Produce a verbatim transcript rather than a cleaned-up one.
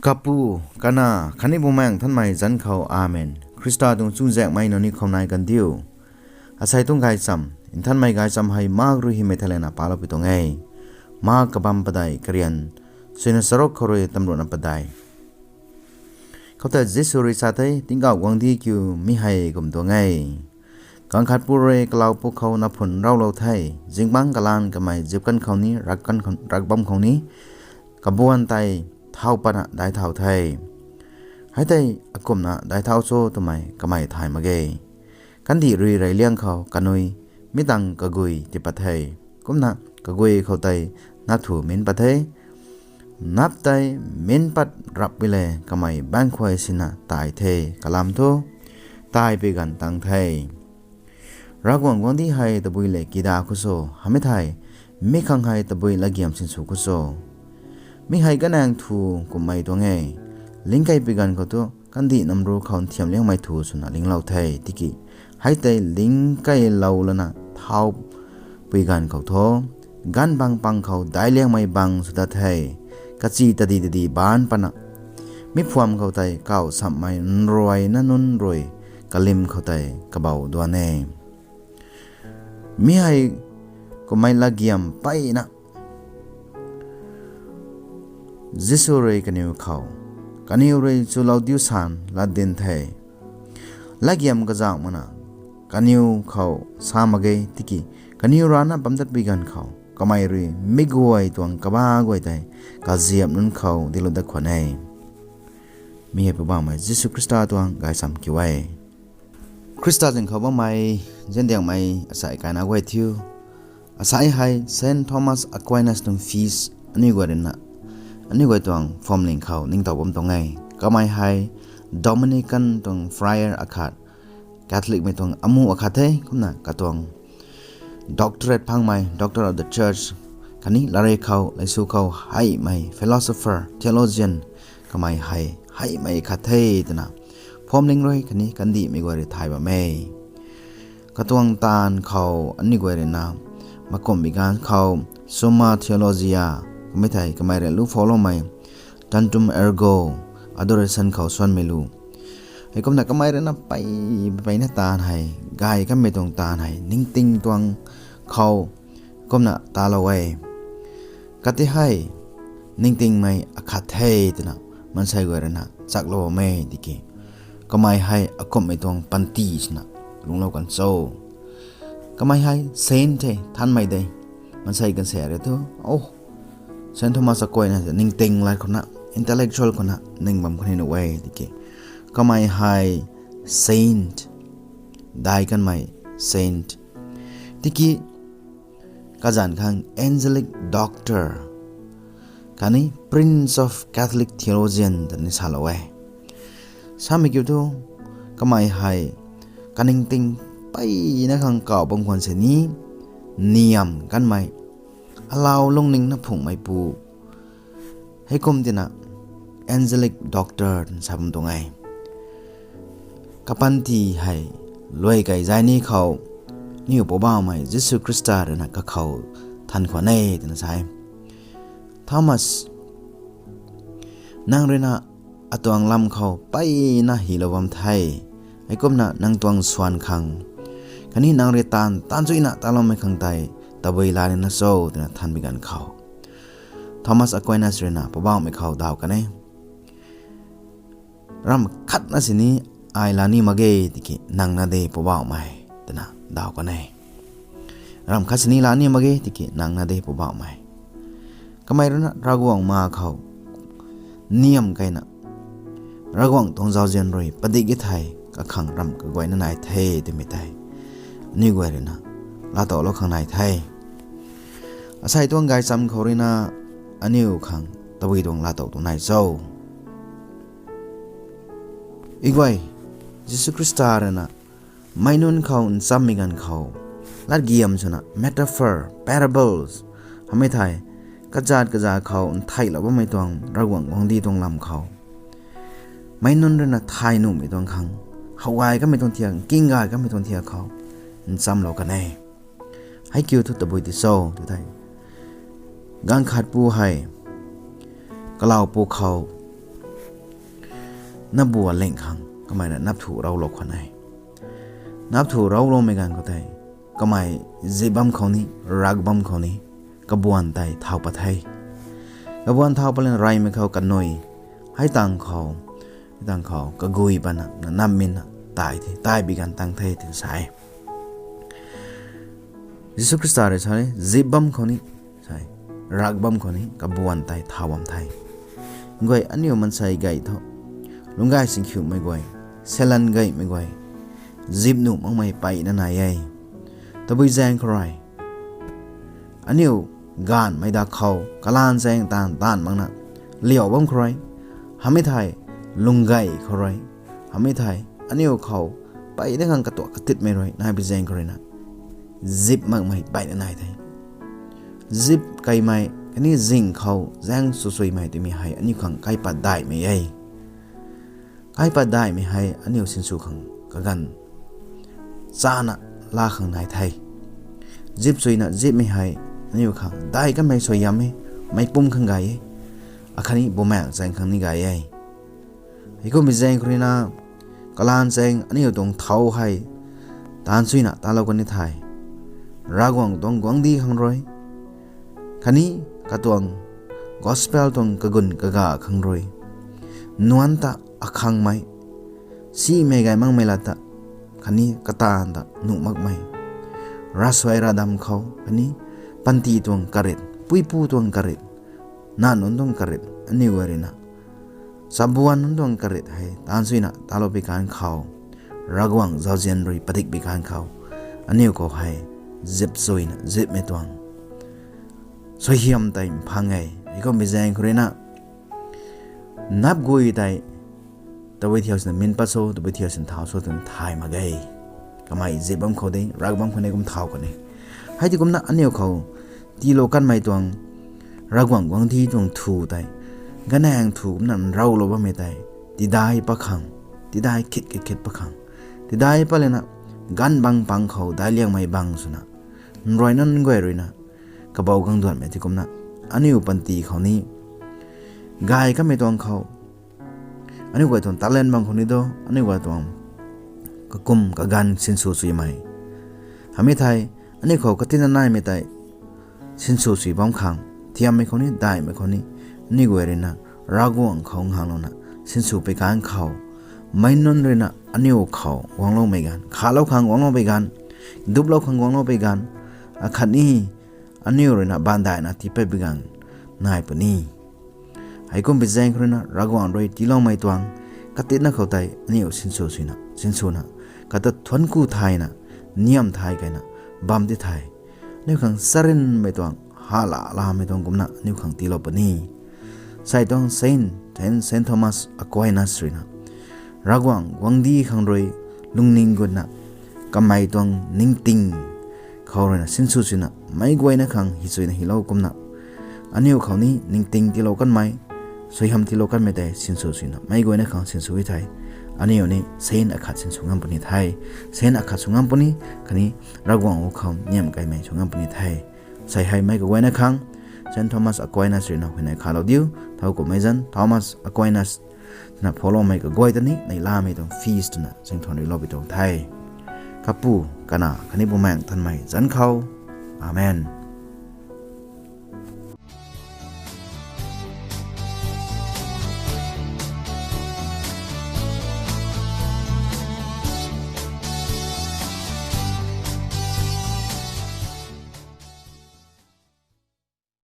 Kapu, Kanac khatni Bumaengh Nthanmei zanc khou, Amen. Khrista tuang chuzaenghmei nangniw khou nai kan diu. Asei tuang gaychamv, Nthanmei Gaychamv hei Mark rui hymei thei lana paloupui tuang e. Mark kabamv padeih, karian suina charuk khou rui tamruhna padeih. Khoutei Jisu rui sa the, Tingkauh guangcdic kiu mi hei kum tuang e. Gaanv khatpu rui kalaupuk khou naphun raclou the, zingbangc kalanv kamei zip kan khou ni, rak kan khou, rak bam khou ni, kabuan tei thau patna daic thau the. Hei tei akumhna daic thau cho twmei kamei thay mak ge. Kandih rui reyliang khou kanui mi tangv kagui tipat the. Kumna kagui khou tei nap thu min pat the. Nap tei min pat rapmei le kamei baengkhuay sina tai the, kalam thu taipui ganv tang the. Ravguangc guangcdic hei tabui le kida khou cho, hamei thei mi khang hei tabui latgiam sinsw khou cho? Mi hei kanaeng thu kummei tuang e. Lingc keipui ganv khou thu kandih namru khou nthiamliangmei thu swna linglou the, tiki hei tei lingc keilou lana thaupui ganv khou thu, ganv bang pang khou daic liangmei bang sw dat the. Kachi tadi tadi baanc patna mi phuam khou tei kauh samhmei nruayna nunc rui kalim khou tei kabou duan e. Mi hei kummei latgiam mpeyna Jisu rui kaniw khou, kaniw rui chulou diu san latdin the. Latgiam kazauh makna kaniw khou sa mak ge, tiki kaniw rana bam datpui ganv khou kamei rui mi guay tuang kaba guay tei kaziap nunc khou dinclou dat khwan e. Mi hei Poubauhmei Jisu Khrista tuang gaychamv kiu e. Khrista zaeng khou bammei, ziandiangmei asei kaina guay thiu, asei hei Saint Thomas Aquinas tuang feast aniu guay ruina, aniu guay tuang phwamling khou ningtow bam tuang e. Kamei hei Dominican tuang friar akhat, Catholicmei tuang amu akhat the, kumna katuang doctorate phangmei, Doctor of the Church, khatni latrik khou, lesu khou heimei philosopher, theologian, kamei hei heimei khat the twna phwamling rui khatni kandihmei guay rui thay bam e. Katuang taanv khou aniu guay ruina, makumhmei ganv khou Summa Theologia, kamei thei kamei rui lu phouloumei Tantum Ergo, Adoration khou suanmei lu. Heikumna kamei ruina pey, peyna taanv hei, gay kanmei tuang taanv hei ningting tuang khou kumna talou e. Kati hei ningtingmei akhat the twna maansei guay ruina chaklou bam e tiki, kamei hei akumhmei tuang panty swna lungclou kan cho? Kamei hei saint the, nthanmei de. Maansei kan se rui thu, oh, Saint Thomas Aquinas ningting lat khou na, intellectual khou na ning bam khou ni nuh e tiki, kamei hei saint, daic kanmei saint. Tiki kazanc khang Angelic Doctor khatni Prince of Catholic Theologian twna ni salou e. Samei kiu thu, kamei hei kaningting peyna khang kauh bam khwan sini, niam kanmei, alau lungning na phunghmeipu, heikum tina Angelic Doctor twna sa bam tuang e. Kapanty hei luai kei zay ni khou, aniu Poubauhmei Jisu Khrista ruina kakhou than khwan e twna sa e. Thomas, nang ruina atuang lam khou peyna hylou bam the. Heikumna nang tuang swan khang khatni nang rui taanv, taanv chuina taloumei khang tei tabui la nina cho twna thanmei ganv khou, Thomas Aquinas ruina Poubauhmei khou daw kan e. Ramh khatna sini ai la ni mak ge tiki nang na de Poubauhmei, twna daw kan e. Ramh khat sini la ni mak ge tiki nang na de Poubauhmei. Kamei ruina Ravguangc ma khou niam keyna, Ravguangc tuang zauzian rui padik e thei, kakhang ramh kaguayna nai the twmei tei aniu guay ruina laatowlou khang nai the. Asei tuang gaychamv khou ruina aniu khang tabui tuang laatow tuang nai cho? Iguay, Jisu Khrista ruina meic nunc khou nchammei ganv khou, latgiam swna metaphor, parables, hamei thei kazat kazat khou ntheihlou bammei tuang Ravguangc guangcdic tuang lam khou, meic nunc ruina thay nuhmei tuang khang, how gay kamei tuang thiak, nking gay kamei tuang thiak khou nchamlou kan e. Hei kiu thu tabui ti cho tw thei, ganv khatpu hei kalaupu khou Nap bu aling khang kamei na nap thu raclou khwan e. Nap thu racloumei ganv khou tei, kamei zip bam khou ni, rak bam khou ni, kabuan tei thau pat the. Kabuan thau pat lana reymei khou kanui, hei tang khou, hei tang khou kagui pana na nap min na tai the, tai bi ganv tang the twna sa e. Jisu Khrista rui sa e, zip bam khou ni, sa e, rak bam khou ni kabuan tei thau bam the. Guay aniu mansei gay thu, lungcgay singkhiumei guay, selan gaymei guay, zip nuh makmei peyna nai e. Tabui zaeng khou rui, aniu gaanvmei da khou kalaan zaeng taanv taanv makna liau bam khou rui, hamei thei lung gay khou rui, hamei thei aniu khou peyna khang katuak katitmei rui nai bi zaeng khou ruina, zip makmei peyna nai the. Zip kaimei khatni zing khou zaeng sw suimei twmei hei aniu khang kaipat daihmei e. Kaipat daihmei hei aniu sinsw khang kaganv chana la khang nai the. Zip suina zipmei hei aniu khang daih kanmei suaihiam e, meic pum khang gay e, akhatni bumaengh zaeng khang ni gay e. Heikum bi zaeng khou ruina, kalaan zaeng aniu tuang thau hei taanv suina talou kan ni the. Ravguangc tuang guangcdic khang rui, khatni katuang gospel tuang kagun kaga khang rui, nuanc ta akhangmei, simei gay makmei lat ta, khatni kataanv ta nuh makmei, ravsuai ravdam khou khatni panty tuang karit, puipu tuang karit, nac nunc tuang karit aniu guay ruina, chabuan nunc tuang karit hei taanv suina talou bi ganv khou, Ravguangc zauzian rui padik bi ganv khou, aniu khou hei zip suina zipmei tuang suaihiam tei mphang e. Heikum bi zaeng khou ruina, nap gui tei tabui thiu sina min pat so, tabui thiu sina thau so twna thay mak ge. Kamei zip bam khou de, rak bam khou ni kum thau kan e. Hei ti kumna aniu khou tiilou kanmei tuang Ravguangc guangcdic tuang thu tei, ganaeng thu kumna nraclou bammei tei, tidai pat khang, tidai khit khit khit pat khang, tidai pat lana, ganv bang pang khou daic liangmei bang swna, nruai nunc guay ruina, kabau gang duanmei ti kumna, aniu panty khou ni, gay kanmei tuang khou, aniu guay tuang talent bang khou ni do, aniu guay tuang kakum kaganv sinsw suimei, hamei thei, aniu khou katina naimei tei sinsw sui bam khang, thiammei khou ni, daihmei khou ni, aniu guay ruina, Ravguangc khou nganglouna sinsw pui ganv khou, meic nunc ruina aniu khou guangloumei ganv, khalou khang guangloumei ganv, duplou khang guangloumei ganv, akhatni aniu ruina baanv daihna tiipatpui ganv nai puni. Heikum bi zaeng khou ruina Ravguangc rui tiiloumei tuang katitna khou tei aniu sinsw suina, sinswna, kata thuanc ku thayna, niam thay keyna bam ti the. Aniu khang charynmei tuang, hala lamei tuang kumna aniu khang tiilou puni. Sei tuang Saint, Saint, Saint Thomas Aquinas ruina, Ravguangc guangcdic khang rui lungning gutna, kamei tuang ningting khou ruina sinsw suina meic guayna khang hi suina hilou kumna, aniu khou ni ningting tiilou kanmei, suaihiam tiilou kanmei tei sinsw suina meic guayna khang sinsw e thei, aniu ni saint akhat sinsw ngam puni the. Saint akhat sw ngam puni, khatni Ravguangc khou niam keymei sw ngam puni the. Sei hei meic kaguayna khang, Saint Thomas Aquinas ruina huayney khalou diu. Thowkumhmei zanc Thomas Aquinas twna phoulou mei kaguay ta ni neihlamei tuang feast twna zaengthuan ruilou pui tuang the. Kapu, Kanac khatni Bumaengh Nthanmei zanc khou. Amen.